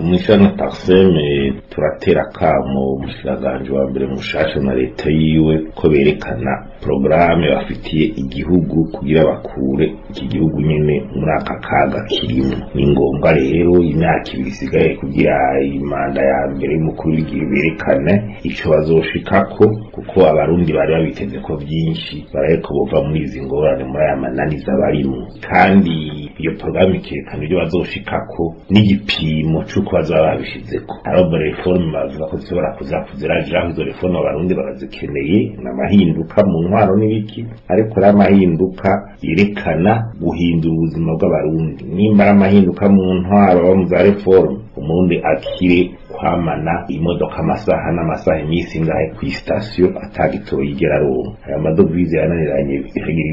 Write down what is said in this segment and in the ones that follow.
Mw'ishirahamwe Parsem turatera akamo umushikiranganji wa mbere mushasha na leta yiwe ko berekana porogaramu bafitiye igihugu kugira bakure iki gihugu nyene muri aka kaga kirimwo. Ni ngombwa rero imyaka 2 isigaye kugira imanda ya mbere y'umukuru w'igihugu berekane ico bazoshikako, kuko abarundi bari babiteze ko vyinshi, baraye ko bova muri izi ngorane, muri aya mananiza barimwo. Kandi iyo porogaramu ikerekana ibyo bazoshikako n'igipimo c'uko bazoba babishizeko. Hariho reforme bavuga ko zishobora kuza kuzirajaho, izo reforme abarundi barazikeneye, n'amahinduka mu ntwaro n'ibiki, ariko ari amahinduka yerekana guhindura ubuzima bw'abarundi. Nimba ari amahinduka mu ntwaro aba mu za reforme, umurundi akire kwamana imodoka amasaha n'amasaha, iminsi ingahe kw'isitasiyo atagitoro yigera aronka. Aya madovize yananiranye,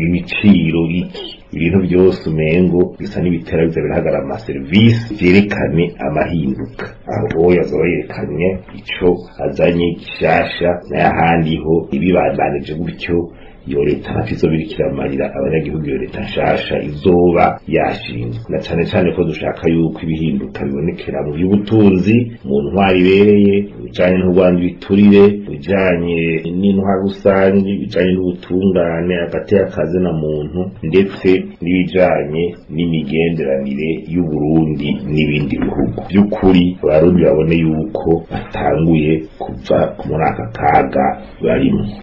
ibiciro iki, ibintu byose umengo bisa n'ibitera biza birahagarara amaserivisi. Vyerekane amahinduka aho yazoba yerekanye ico azanye gishasha, n'ayahandi ho ibibandanije gutyo, iyo leta ntacyo izoba iriko iramarira abanyagihugu, iyo leta nshasha izoba yashinzwe. Na cane cane ko dushaka yuko ibihinduka bibonekera mu by'ubutunzi, mu ntwaro ibereye, bijanye n'urwanda ibiturire, bijanye n'intwaro rusange, bijanye n'ubutungane, agateka kazina muntu, ndetse n'ibijanye n'imigenderanire y'Uburundi n'ibindi bihugu. By'ukuri abarundi babone yuko batanguye kuva muri aka kaga barimo.